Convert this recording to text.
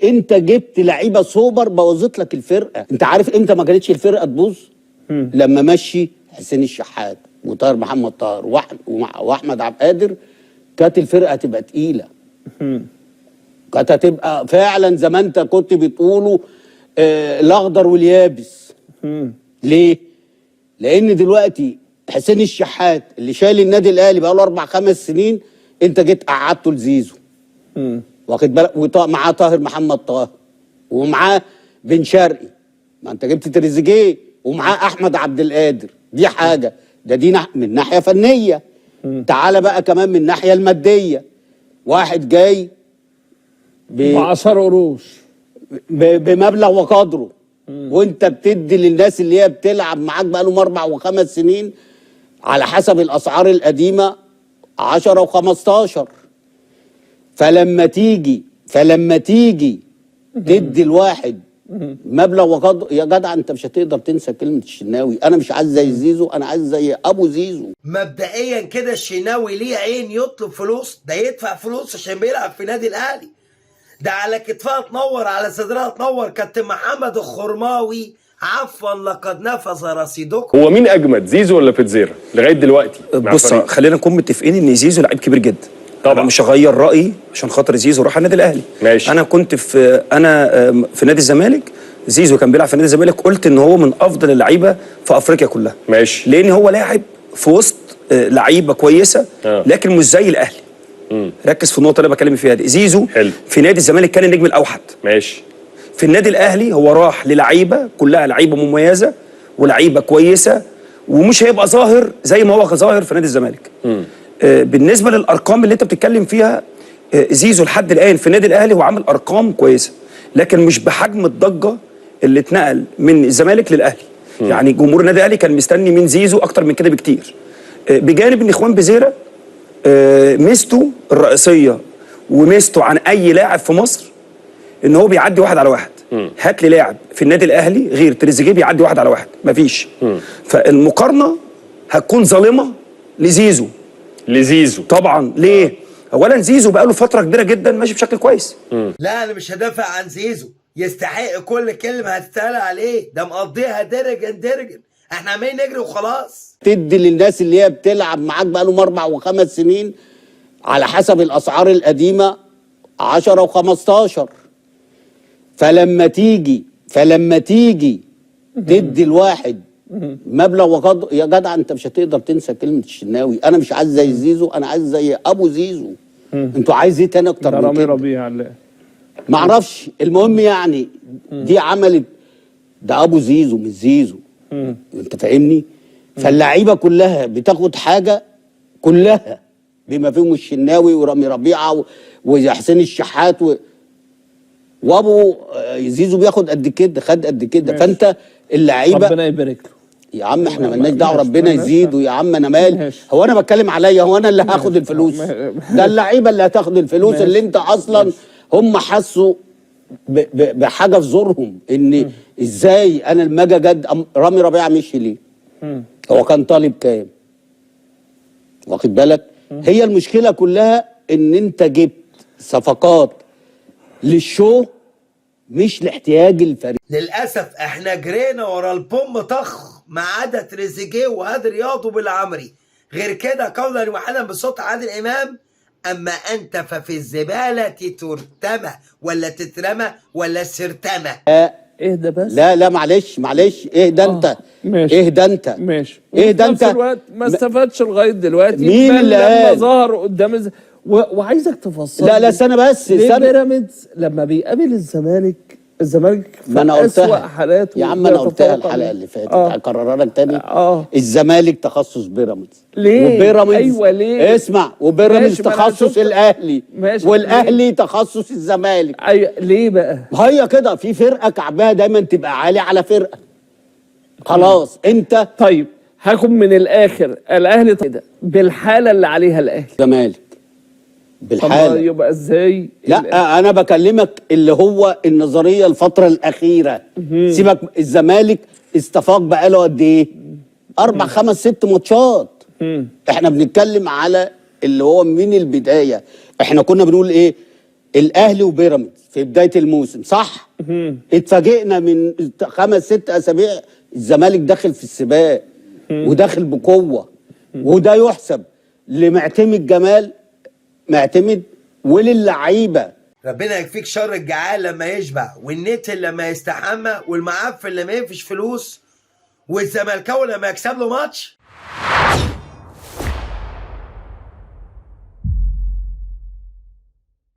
انت جبت لعيبة سوبر بوظت لك الفرقة. انت عارف امتى ما كانتش الفرقة تبوظ؟ لما مشي حسين الشحات وطاهر محمد طاهر واحمد عبد القادر، كانت الفرقة تبقى تقيلة. كانت هتبقى فعلا زي ما انت كنت بتقوله الاخضر واليابس. ليه؟ لان دلوقتي حسين الشحات اللي شايل النادي الاهلي بقاله 4 5 سنين، انت جيت قعدته لزيزو. واخد بالك؟ ومعاه طاهر محمد طاهر ومعاه بن شرقي، ما انت جبت تريزيجيه ومعاه احمد عبد القادر. دي حاجة، ده دي من ناحية فنية. تعالى بقى كمان من الناحية المادية، واحد جاي ب10 قروش بمبلغ وقدره، وانت بتدي للناس اللي هي بتلعب معاك بقالهم 4 و5 سنين على حسب الاسعار القديمة 10 و15. فلما تيجي تدي الواحد مبلغ وقدره، يا جدع انت مش هتقدر تنسى كلمة الشناوي. انا مش عايز زي زيزو، انا عايز زي ابو زيزو. مبدئيا كده الشناوي ليه عين يطلب فلوس؟ ده يدفع فلوس عشان بيلعب في نادي الاهلي، ده على كتفها تنور، على صدرها تنور. كابتن محمد الخرماوي عفوا لقد نفذ رصيدكم. هو مين اجمد، زيزو ولا بيتزيرا لغاية دلوقتي مع بص، الفريق؟ خلينا نكون متفقين ان زيزو لعيب كبير جدا. طبعا. انا مش هغير رايي عشان خاطر زيزو راح النادي الاهلي. ماشي. انا كنت في انا آم، في نادي الزمالك، زيزو كان بيلعب في نادي الزمالك، قلت ان هو من افضل اللعيبة في افريقيا كلها. ماشي. لان هو لاعب في وسط لعيبة كويسة، لكن مش زي الاهلي. ركز في النقطة اللي انا بتكلم فيها دي. زيزو حلو. في نادي الزمالك كان النجم الاوحد. ماشي. في النادي الاهلي هو راح للعيبة كلها لعيبة مميزة ولعيبة كويسة، ومش هيبقى ظاهر زي ما هو ظاهر في نادي الزمالك. بالنسبة للارقام اللي انت بتتكلم فيها، زيزو لحد الان في النادي الاهلي هو عامل ارقام كويسة، لكن مش بحجم الضجة اللي اتنقل من الزمالك للاهلي. يعني جمهور النادي الاهلي كان مستني من زيزو اكتر من كده بكتير. بجانب ان اخوان بزيره ميزته الرئيسية وميزته عن اي لاعب في مصر ان هو بيعدي واحد على واحد. هات لي لاعب في النادي الاهلي غير تريزيجيه بيعدي واحد على واحد، مفيش. فالمقارنه هتكون ظالمه لزيزو. لزيزو. طبعا. ليه؟ اولا زيزو بقاله فترة كبيرة جدا ماشي بشكل كويس. لا، انا مش هدافع عن زيزو، يستحق كل كلمة هتتقال عليه، ده مقضيها درجن درجن، احنا عمالين نجري وخلاص. تدي للناس اللي هي بتلعب معاك بقالهم 4 و5 سنين على حسب الاسعار القديمة 10 و15. فلما تيجي تدي الواحد مبلغ وقدره، يا جدع انت مش هتقدر تنسى كلمة الشناوي. انا مش عايز زي زيزو، انا عايز زي ابو زيزو. انتوا عايز ايه تاني اكتر ده من رامي كده؟ ربيعة اللي معرفش. المهم يعني دي عملت ده ابو زيزو مش زيزو، انت فاهمني؟ فاللعيبه كلها بتاخد حاجة، كلها بما فيهم الشناوي ورامي ربيعة وحسين الشحات وابو زيزو بياخد قد كده، خد قد كده. ماشي. فانت اللعيبة ربنا يبارك له. يا عم احنا مالناش دعوه، ماشي، ربنا ماشي. يزيده يا عم، انا مالي؟ ماشي. هو انا بتكلم عليا؟ هو انا اللي هاخد الفلوس؟ ده اللعيبة اللي هتاخد الفلوس. ماشي. اللي انت اصلا هم حسوا بحاجة في زورهم، ان ازاي انا لما اجي جد رامي ربيعة مشي ليه؟ هو كان طالب كام؟ واخد بالك؟ هي المشكلة كلها ان انت جبت صفقات لل show مش لاحتياج الفريق. للاسف احنا جرينا ورا البوم طخ، ما عدا تريزيجيه وهادي رياض وبالعمري، غير كده قولا واحدا بصوت عادل امام: اما انت ففي الزبالة ترتمى ولا تترمى ولا سرتمى. اهدى بس. لا لا، معلش معلش، ايه ده انت؟ ماشي. ايه ده انت؟ ماشي. ايه ده وفي انت؟ نفس الوقت ما استفادش لغاية دلوقتي. مين بل اللي لما قال؟ ظهر قدام وعايزك تفصل لا لا، لي استنى بس، ليه استنى. بيراميدز لما بيقابل الزمالك، الزمالك في ما انا اسوأ قلتها حالاته يا عم، انا قلتها بيتفوق الحلقة عليه. اللي فاتت، اكررها لك تاني. الزمالك تخصص بيراميدز. ليه؟ وبيراميدز أيوة، ليه؟ اسمع، وبيراميدز ماشي، ما أنا تخصص الاهلي. ماشي. والاهلي تخصص الزمالك. ايوه، ليه بقى؟ هي كده، في فرقه كعبها دايما تبقى عالي على فرقه، خلاص انت. طيب هاخد من الاخر، الاهلي كده بالحالة اللي عليها الاهلي. زمالك طب ما بالحالة. يبقى ازاي؟ لا، انا بكلمك اللي هو النظرية الفترة الاخيرة. سيبك، الزمالك استفاق بقاله قد ايه؟ 4 5 6 ماتشات. احنا بنتكلم على اللي هو من البداية، احنا كنا بنقول ايه؟ الاهلي وبيراميدز في بداية الموسم، صح؟ اتفاجئنا من 5 6 اسابيع الزمالك داخل في السباق وداخل بقوة، وده يحسب لمعتمد جمال معتمد وللعيبه. ربنا يكفيك شر الجعان لما يشبع، والنتن لما يستحمى، والمعفن لما ينفش فلوس، والزملكاوي لما يكسب له ماتش.